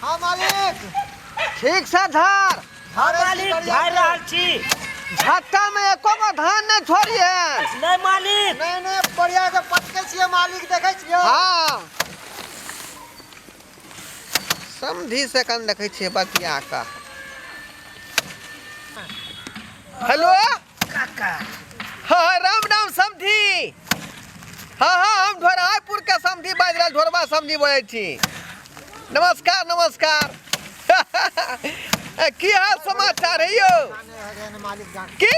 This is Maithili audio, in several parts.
हाँ मालिक। ठीक से झाड़। हाँ मालिक, झाड़ रहल छी। झट्टा में एको गो धान नहीं छोड़िए। नहीं मालिक। नहीं नहीं, बढ़िया से पटके छियै मालिक, देखै छियै। हाँ समझी से कन देखै छियै बतिया का। हेलो काका। हाँ राम राम समझी। हाँ हाँ हम ढोरापुर के समझी बाजि रहल, ढोरबा समझी बजै छी। नमस्कार नमस्कार। की हाल समाचार है यौ? की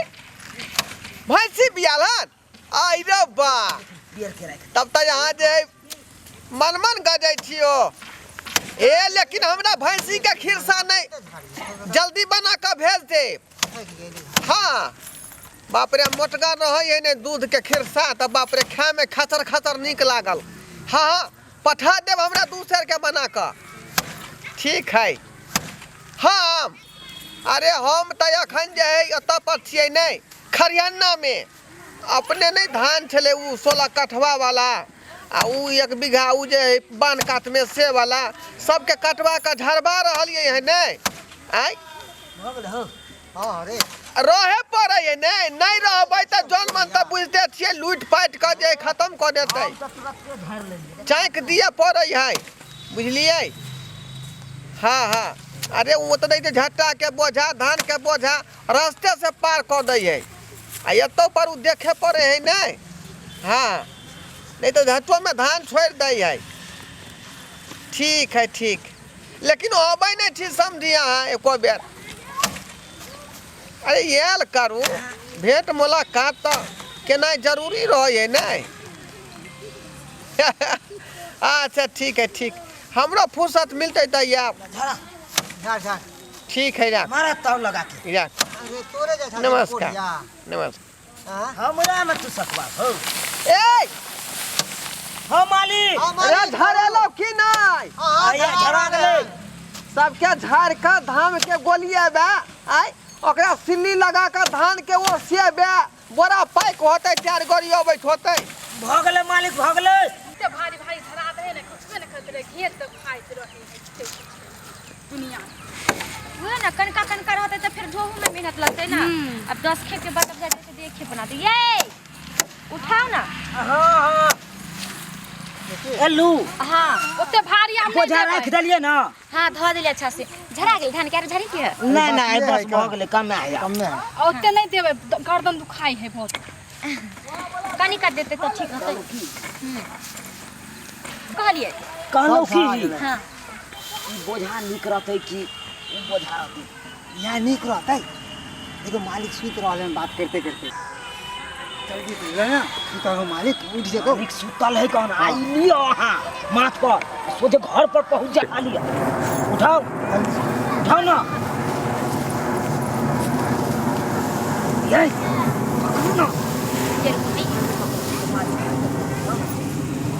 भैंसी बियाल हन? आई रे बा, तब तऽ यहाँ जे मन मन गजै छियो। ए लेकिन हमरा भैंसी के खिरसा नहीं, जल्दी बना कऽ भेज दे। हाँ बाप रे, मोटगर रहै है ने दूध के खिरसा, तऽ बाप रे खाय में खचर खचर नीक लागल। हाँ हाँ पठा देब हमरा 2 सेर के बना कऽ। ठीक है। हाँ अरे हम तऽ अखन जे है एतऽ पर छियै नहि, खरियाना में अपने नहीं धान छलै उ 16 कठवा वाला आ उ 1 बीघा उ जे है बान्ह कात में से वाला सबके कटवा कऽ झड़बा रहलियै है नहि। आँय हाँ रे रहे पड़ै है नहि, नहि रहबै तऽ जन मन तऽ बुझिते छियै लूटि पाटि कऽ जे खत्म कऽ देतै। चाँकि दिअ पड़ै है, बुझलियै। हाँ हाँ अरे ओ तऽ दै छै झट्टा के बोझा, धान के बोझा रास्ते से पार कऽ दै है आ एतौ पर ओ देखे पड़ै है नहि। हाँ नहीं तऽ झट्टोमे धान छोड़ि दै है। ठीक है ठीक, लेकिन अबै नहि छी समझी अहाँ एको बेर। अरे आयल करू, भेंट मुलाकात तऽ केनाइ जरूरी रहै है नहि। अच्छा ठीक है ठीक, हमरो फुर्सत मिलतै तऽ आयब। झाड़ झाड़। ठीक है राख। मारा ताव लगा के। राख। अरे तोरे जैसा नमस्कार। नमस्कार। हाँ? हमरा में तू सकबा हो। ए हाँ मालिक। हाँ, मालिक। अरे झरेलो की नहीं? हाँ, आया, झरा गेलै। सबके झाड़ के धान के गोलिएबे, आय ओकरा सिल्ली लगा के धान के ओ सेबे, बोरा पैक होतै, 4 गोरी अबैत होतै। भऽ गेलै मालिक, भऽ गेलै। एते भारी भारी धरा दे ने, कुछबे ने करैत रहै, घेर तऽ खाइत रहै है दुनिया। उहे ना कनका कनका रहतै तऽ फेर ढोहू में मेहनत लगतै ना। अब 10 खेप के बाद अब जाके से 1 खेप बना दे। ये उठाओ ना। हाँ हाँ एलू। हाँ ओते भारी हम नहीं बोझा देबै। राख देलियै ना। हाँ धो देलियै अच्छा से। झरा गेल धान के आर झरी के है? नहीं नहीं बाकी बस है भऽ का? गेलै, कम है। कम है। आ ओते नहीं देबै, गर्दन दुखाइ है बहुत। कनी काट देतै तऽ ठीक रहतै। कहलियै। कहलहुँ सब की? झरा गेलै। हाँ। ई बोझा नीक रहतै कि उ बोझा रहतै? इएह नीक रहतै। देखो मालिक सुति रहल हन बात करते करते। जल्दी से ले ना, सुतल हो मालिक, उठ जेतो। मालिक सुतल है कौन? आई लियो अहाँ माथ पर, सोझे घर पर पहुँच जा खाली। उठाओ उठाओ ना। ये पकड़ू ना।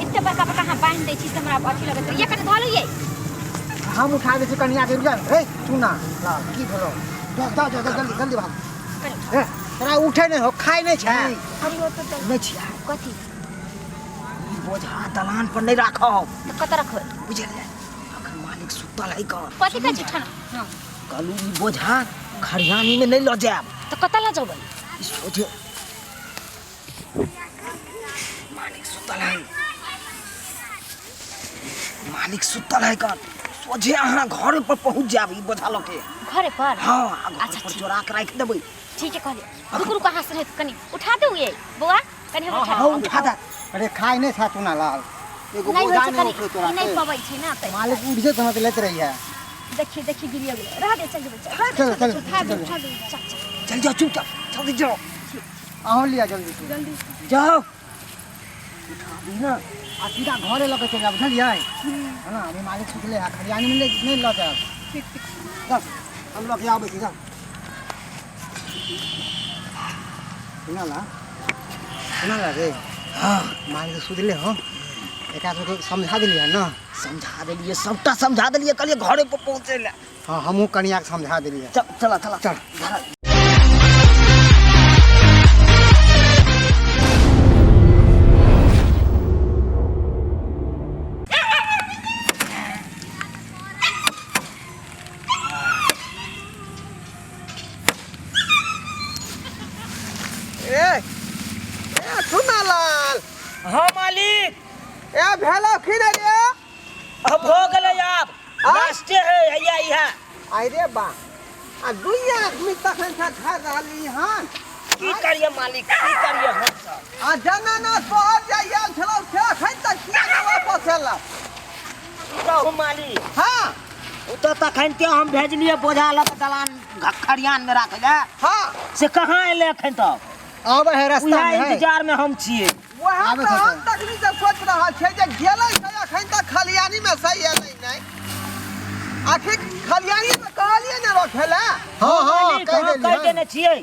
एते बड़का बड़का अहाँ बान्हि दै छी से हमरा अथी लगैत रहैए। कनि धऽ लियै। हम उठा दै छी कनिया के, रुक रे चूना लाल की भेलो? दऽ दऽ दऽ जल्दी जल्दी भाग। ए तोरा उठे नहीं हो, खाय नहीं छै। नहीं छियै। कथी? ई बोझा दलान पर नहीं राखब। तऽ कतऽ रखबै? बुझलियै? अखन मालिक सुतल है कौन? कथी कहै छी ठाना? हाँ। कहलू ई बोझा खरिहानी में नहीं लऽ जायब। तऽ कतऽ लऽ जेबै? ई सोझे मालिक सुतल है, मालिक सुतल है कौन? सोझे अहाँ घर पर पहुँच जायब ई बोझा लऽ के। घरे पर? हाँ, आ घर अच्छा, पर ठीक। चोरा के राखि देबै। ठीक है कहलियै। रुकू रुकू अहाँ से कनि उठा दू ये बौआ, कनि हम उठा हाँ, उठा दे। अरे खाय नहीं था चूना लाल, एगो नहीं बोझा होइ छै नहीं कनि, उठलो तोरा ई नहीं से। पबै छै ना तऽ। मालिक उठ जेतो ना तऽ लेत रहिए। देखिए देखिए गिरियो गेलै। रह दे, चल जेबै, चल, रह दे, चल, चल, चल, उठा दे, चल। उठा दे, चल, चल। चल जाओ चुपचाप, जल्दी जाओ। अहूँ लिअ जल्दी से। जल्दी जाओ। उठा दी ना। आ सीधा घरे लऽ के चलि जायब, बुझलियै? है ना, अभी मालिक सुतले है, खरियानी में नहीं लऽ जायब। ठीक ठीक। चल, हम लऽ के आबै छी, चल। सुना ला, सुना ला रे। हाँ। मालिक सुतले हो, एकरा सबके समझा देलियै ना? समझा देलियै, सबटा समझा देलियै, कहलियै घरे पर पहुँचे लए। हाँ, हमहूँ कनिया के समझा देलियै। चल, चला, चला। चल। ए भेलो की रे रे? अब भऽ गेलै आब। आँय? लास्टे है हैया इहा। आइ रे बा, आ दुइये आदमी तखन से खा रहली हन। की करिए मालिक, की करिए हम सब? आ जना ना शहर जाय आयल छलौ से अखन तक किया ने वापस एलौ? की कहू मालिक? हाँ। ओ तऽ तखन ते हम भेजलियै बोझा लऽ कऽ दलान खरियान में राखै लए। हाँ। से कहाँ एलै अखन तक? आबै है रास्ता उएह में है। इंतजार में हम छियै। वएह आबै तऽ छै हम तखनी से सोच रहल छियै जे गेलै से अखन तक खलियानी में सही एलै नहि। आखिर खलियानी में कहलियै ने रखै लए? हाँ, हाँ, मालिक, कहि हाँ, देलियै कहि हन। देने छियै।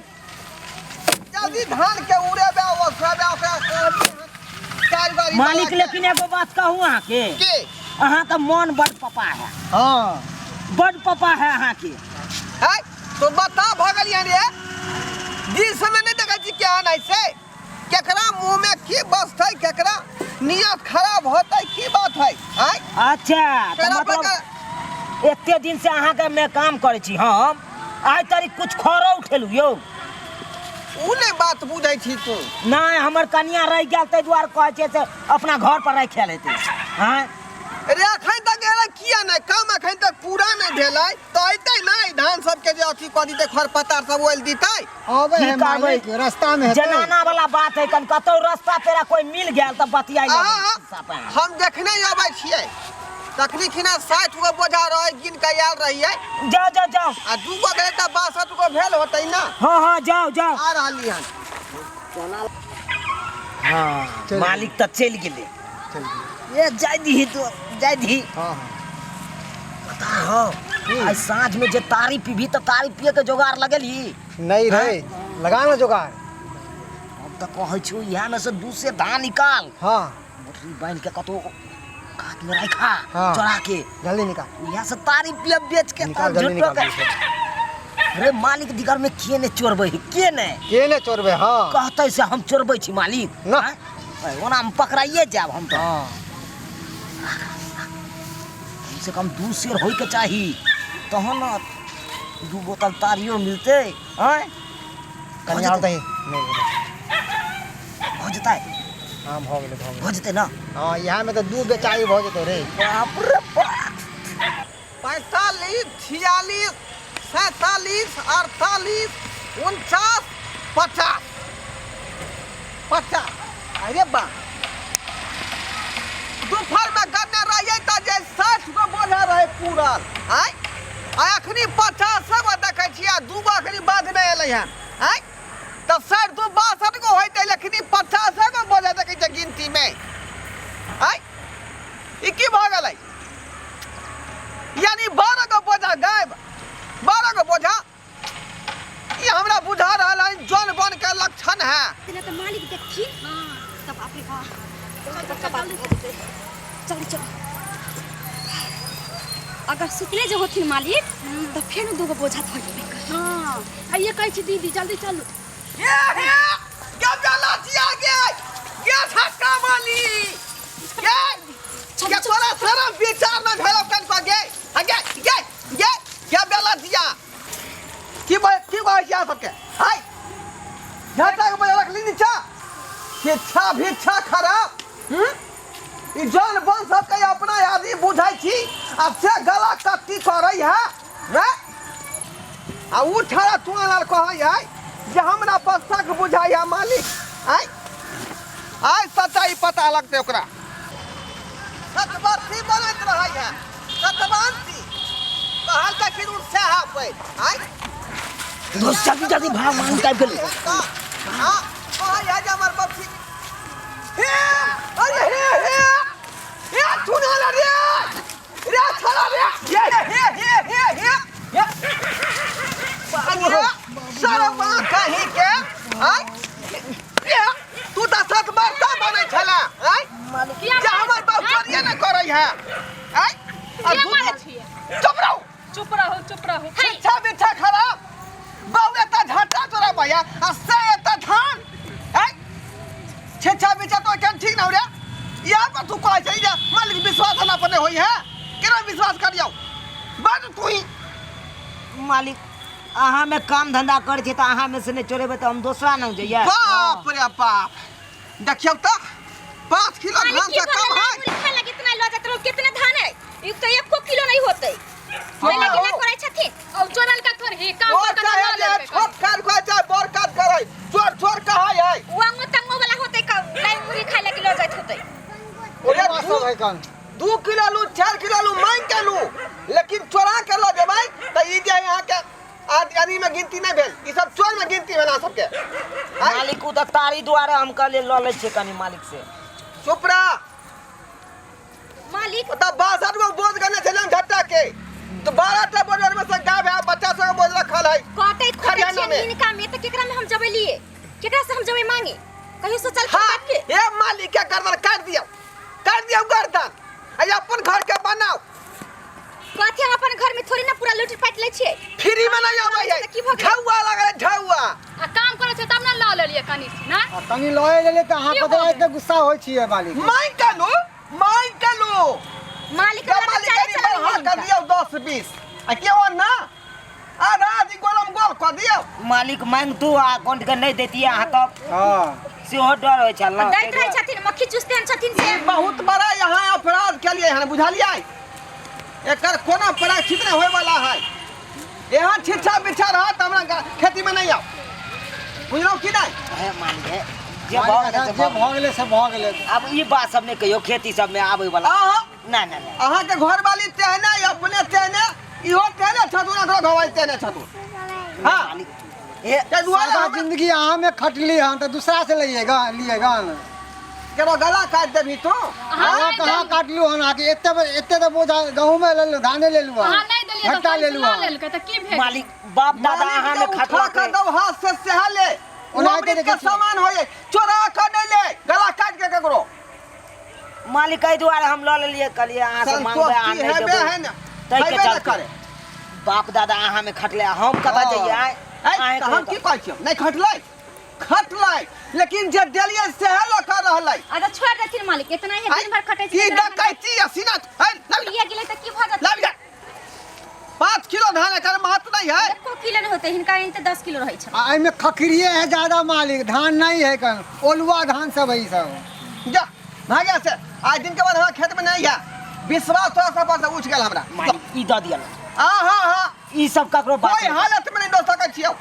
जल्दी धान के उड़ेबै ओसेबै ओकरा कहलियै हन। चारि गाड़ी मालिक वाला के। लेकिन एगो बात कहू अहाँके? की? अहाँके मन बड पपा है। हाँ। बड पपा है अहाँके। है तो बता भऽ गेलियै रे, दिन समय नहि देखै छी केहन है से, केकरा मुँह में की बसतै, केकरा नियत खराब होतै, की बात है? आँय? अच्छा, तऽ केकरा मतलब पर एते दिन से अहाँके में काम करै छी हम, आइ तक कुछ खरो उठेलू यौ? उ नहि बात बुझै छी तू। नहि, हमर कनिया रहि गेल ताहि दुआरे कहै छियै से अपना घर पर राखि आयल हेतै। आँय? रे अखन तक एलै किया नहि? काम अखन तक पूरा नहि भेलै तऽ अयतै नहि? धान सबके जे अथी कऽ दितै, खर पतार सब ओलि दितै। आबै की है करबै? मालिक, रास्ता में हेतै। जनाना वाला बात है, कन कतौ रास्ता पेरा कोई मिल गेल तऽ बतियाइ लगै आहा, छी सापे। हम देखने अबै छियै तखनी खिना 60 गो बोझा रहै गिन के आयल रहियै। जाओ जाओ जाओ। आ 2 गो गेलै तऽ 62 गो भेल होतै ना? हाँ हाँ जाओ जाओ। आ रहली हन। हाँ, चलि मालिक तऽ चलि गेलै। चलि गेलै। ए जाय दीही तो, जाय दीही। हाँ, हाँ। पता हो आइ साँझ में जे तारी पीबी तऽ तारी पिए के जोगाड़ लगेलही? नहीं रे, लगा ना जोगाड़। हम तऽ कहै छियौ इएह में से 2 सेर धान निकाल। हाँ। मोटरी बान्हि के कतौ कात में राखा। हाँ। चोरा के। जल्दी निकाल। इएह से तारी पियब बेच के। निकाल, तब जल्दी झूठो निकाल, के। अरे मालिक दिगर में के ने चोरबै है, के ने? के ने चोरबै? हाँ। कहतै से हम चोरबै छी मालिक। ना। आँय? ओना हम पकड़ाइए जायब हम तऽ। हाँ। कम से कम 2 सेर होइके चाही तहन ने 2 बोतल तारियो मिलतै। आँय? कनि आओर दही। नहि भेलै। भऽ जेतै? हाँ, भऽ गेलै, भऽ गेलै। भऽ जेतै ना? हाँ, इएह में तऽ 2 बेचारी भऽ जेतौ रे। बाप रे बाप। 45, 46, 47, 48, 49, 50, 50। अरे बा, दोपहर में गन्ने रहियै तऽ जे 60 गो बोझा रहै पूरल। आँय? आ अखनी 50 गो देखै छियै आ 2 गो अखनी बाद मे एलै हन। आँय? तऽ 60 दू 62 गो होइतै, लेकिन ई 50 गो बोझा देखै छियै गिनती मे। आँय? ई की भऽ गेलै? यानी 12 गो बोझा गायब, 12 गो बोझा। ई हमरा बुझा रहल है जन बन के लक्षण है। तेना तऽ मालिक देखथिन। तब बाप रे बाप, बड़का बात भऽ जेतै। चलू चलू, अगर सुतले जे होथिन मालिक तऽ फेर 2 गो बोझा धऽ लेबै। हाँ, आइए कहै छी दीदी, जल्दी चलू। हे हे, के बेला छिया गे, गे छक्का वाली गे, के तोरा शरम विचार न भेलौ कनिको गे? हा गे गे गे, के बेला छिया? की की कहै छियै अहाँ सबके? हाय, झटा के बोझा रखली नीचा, शिक्षा भिक्षा खराब। ई जन बन सबके अपना आदमी बुझै छी आ से गला कत्ती करै है रे। आ उ छड़ा चुनालाल कहै है जे हमरा पर शक बुझाइ है मालिक। आय आय सच्चाई पता लगतै ओकरा। सतबरसी बनैत रहै है, सतबंसी कहल तऽ कि उ सएह पे। आय दोस्त, जल्दी जल्दी भाग, मालिक आबि गेलै। हाँ, कहै है जे हमर बरसी। हे अरे हे हे हे चुनाला रे रे छड़ा रे, हे हे हे हे हे हे, अरे शर्म कहीं के। आय ये तू तऽ सत बरसा बनै छला। आय किया जे हमर बाप चोरिये ने करै है। आय आ किया दू मारै छियै? चुप रहू, चुप रहू, चुप रहू। शिक्षा बिच्छा खराब बहु, एतऽ झटा तोरा भैया आ से एतऽ धान। आय छिच्छा बिच्छा तो केन ठीक ना रे? यहाँ पर तू कहै छै जे मालिक विश्वास ना पर नहीं होई है, केना विश्वास करियौ? बड तू ही मालिक, अहाँ में काम धंधा करै छी तऽ अहाँ में से नहि चोरेबै तऽ हम दोसरा नहि जइयै। बाप रे बाप, देखियौ तऽ 5 किलो मालिक धान की से कम भला है। मुरही खाय लगी इतना लऽ जाइत रहू, कितना धान है ई तो एको किलो नहीं होतै। ताहि लगी ना करै छथिन। और चोरल का थोड़ी ही काम और कर चाहे कर जे लऽ लेलकै। छोट काज करे चाहे बड़ काज करे, चोर चोर कहै है। वांगो तंगो वाला होतै का लाई मुरही खाय लगी लऽ जाइत होतै। ओरे बौआ सब है कन। 2 किलो लू, 4 किलो लू, मांग के लू, लेकिन चोरा के लऽ जेबै तऽ ई जे अहाँके आदमी में गिनती नहीं भेल, ई सब चोर में गिनती भेल अहाँ सबके। आँय? मालिक उ तऽ तारी दुआरे हम कहलियै लऽ लै छियै कनि मालिक से। चुप रह। मालिक ओतऽ 62 गो बोझ गने छलै हम झट्टा के, तऽ 12 टा बोझ में से गाय भैंस बच्चा सब बोझ रखल है। कटैत खोटैत खरिहाना छियै में। हिनका में तऽ केकरा में हम जबै लिए, केकरा से हम जबै मांगे, कहियो सोचल हाँ, बात के? ए मालिक के गर्दन काट दियौ, काट दियौ गर्दन, आ अपन घर के बनाओ। कथी हम अपन घर में थोड़ी ना पूरा लूट पाटि लै छियै। फ्री में नहीं आबै है। तऽ की भऽ गेलै? झौआ लागल है, झौआ। आ काम करै छै तब ने लऽ लेलियै कनि सी ना। आ कनि लए लेलियै तऽ अहाँ की कतऽ भऽ गेलै? एते गुस्सा होइ छियै मालिक? मांगि के लू, मांगि के लू। मालिक जब हमरा तऽ मालिक चाले कनि चलाबै बढ़ा हिनका। कऽ दियौ 10-20, आ केओ ना आधा आधी गोलम गोल कऽ दियौ। मालिक मांगतू आ गोंड के नहीं देतियै अहाँ तब हाँ। सेहो डर होइ छल ना। दैत रहै छथिन, मक्खी चूसते हन छथिन से। ई बहुत बड़ा यहाँ अपराध केलियै हन, बुझलियै? एकर कोनो प्रायश्चित नहीं होय वाला है। यहाँ छिछा बिछा रहत हमरा खेती में नहीं आओ, बुझलहुँ कि नहीं? हे मालिक हे, जे भऽ गेलै से जे भऽ भऽ गेलै से भऽ गेलै। आब ई बात सब नहि कहियौ, खेती सब में आबै वाला। अहाँ ना ना ना। अहाँके घरवाली तेहने, अपने तेहने, इहो तेहने छथुन, एकरो घरवाली तेहने छथुन। हाँ। मालिक, हे, ताहि दुआरे सादा हमरा जिंदगी अहाँ में खटली हन तऽ दूसरा से लइएगा, लिएगा न। केकरो गला काटि देबही तू? अहाँ गला नहि कहाँ देलियै। काटलू हन? आके एते एते तऽ बोझा गहूँमे लेलू, धाने लेलू हन। अहाँ नहि देलियै तऽ घट्टा पैसा लेलू लऽ हन। लेलकै तऽ की भेल? मालिक बाप दादा मालिक अहाँ के ने उठा खटलक कऽ दौ हाथ से सेहा ले। ओनाहिते अमृत के देखै छियै। सामान होइए, चोरा कऽ नहि ले, गला काटि के ककरो। मालिक एहि दुआरे हम लऽ लेलियै, कहलियै अहाँ से मांगबै अहाँ संतोष नहि हेबे देबै। है ने, ताहिके हेबे ने चलते। करे। बाप दादा अहाँ में खटले, हम कतऽ जइयै? आँय, ऐ, अहें तऽ हम कहियौ की कहै छियौ, नहि खटलै, खटलै, लेकिन जे देलियै सएह लऽ कऽ रहलै। आ तऽ छोड़ि देथिन मालिक, इतना ही दिन भर खटै की छै। डकैती आ सीना, ऐ, लाबि पिया गेलै तऽ की भऽ जेतै? लाबि जा। 5 किलो धान एकर महत्व नहीं है। एको किलो नहीं होतै हिनका, एहिन तऽ 10 किलो रहै छै। आ एहिमे खखरिये है ज्यादा मालिक, धान नहीं है कन, ओलुआ धान सब है ई सब। जा भाग्या से, आज दिन के बाद हमरा खेत में नहीं है विश्वास, थोड़ा सा पर से उठ गेल हमरा। मालिक ई दऽ दिअ। हाँ हाँ हाँ। ई सब ककरो बात कोई नहि। हालत में नहीं दऽ सकै छियौ।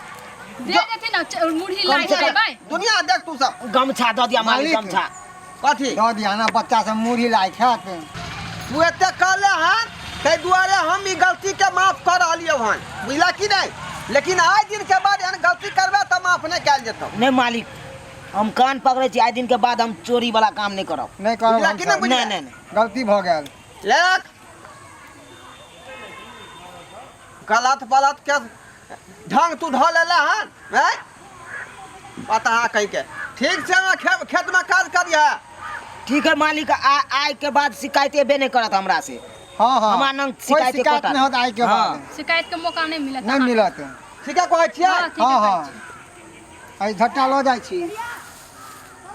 दे देथिन ने मुरही कम लाइ से कम- देबै। दुनिया देख तू सब। गमछा दऽ दिअ मालिक, मालिक। गमछा। कथी? दऽ दिअ ना, बच्चा सब मुरही लाइ खायत। तू एते कहले हन ताहि दुआरे हम ई गलती के माफ कऽ रहलियौ हन, बुझला कि नहीं? लेकिन आइ दिन के बाद एहन गलती करबै तऽ माफ नहि कयल जेतौ। नहि मालिक, हम कान पकड़ै छी, आइ दिन के बाद हम चोरी वाला काम नहि करब। नहि करब बुझला कि नहि हमसब। बुझला? नहि नहि नहि। गलती भऽ गेल। लेख गलत बलत के ढंग तू धऽ लेले हन, हैं? पता है कहीं के। ठीक छै, अहाँ खेत में काज करिहे। ठीक है मालिक, आइ के बाद शिकायत एबे नहि करत हमरा से। हाँ हाँ। हमरा नंग कोई शिकायत शिकायत एकोटा नहि होत आइ के हाँ। बाद। शिकायत के मौका नहीं मिलत। नहि मिलत। ठीके कहै छियै? हाँ, ठीके हाँ कहै हाँ। छियै। आइ झट्टा लऽ जाइ छी।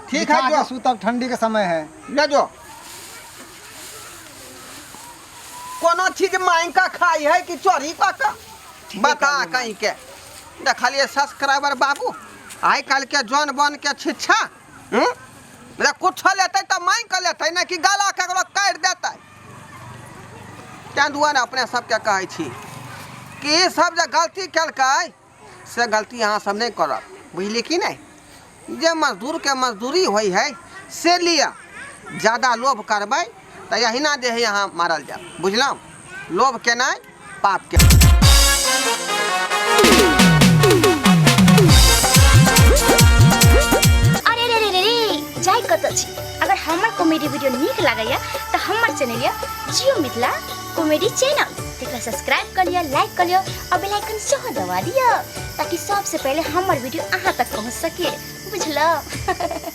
ठीक है, बिछा के जो। सुतब, ठंडी के समय है। ले जो। कोनो चीज मांगि कऽ खाइ है कि चोरी कऽ कऽ? बता कहीं के। देखलियै सब्सक्राइबर बाबू, आइ काल्हि के जौन बन के छिच्छा, हूँ? रे कुछो लेतै तऽ मांगि कऽ लेतै, नहि कि गला ककरो काटि देतै। ताहि दुआरे अपने सबके कहै छी कि ई सब जे गलती केलकै से गलती अहाँ सब नहि करब, बुझलियै कि नहि? जे मजदूरके मजदूरी होइ है से लिअ, ज्यादा लोभ करबै तऽ एहिना जे है अहाँ मारल जायब, बुझलहुँ? लोभ केनाइ पाप के। अरे रे रे रे रे, जाय कतऽ छी? अगर हमर कॉमेडी वीडियो नीक लागैया तऽ हमर चैनल यऽ जियो मिथिला कॉमेडी चैनल, तेकरा सब्सक्राइब कऽ लिअ, लाइक कऽ लिअ आ बेल आइकन सेहो दबा दिअ ताकि सबसे पहिले हमर वीडियो अहाँ तक पहुँच सके, बुझलहुँ?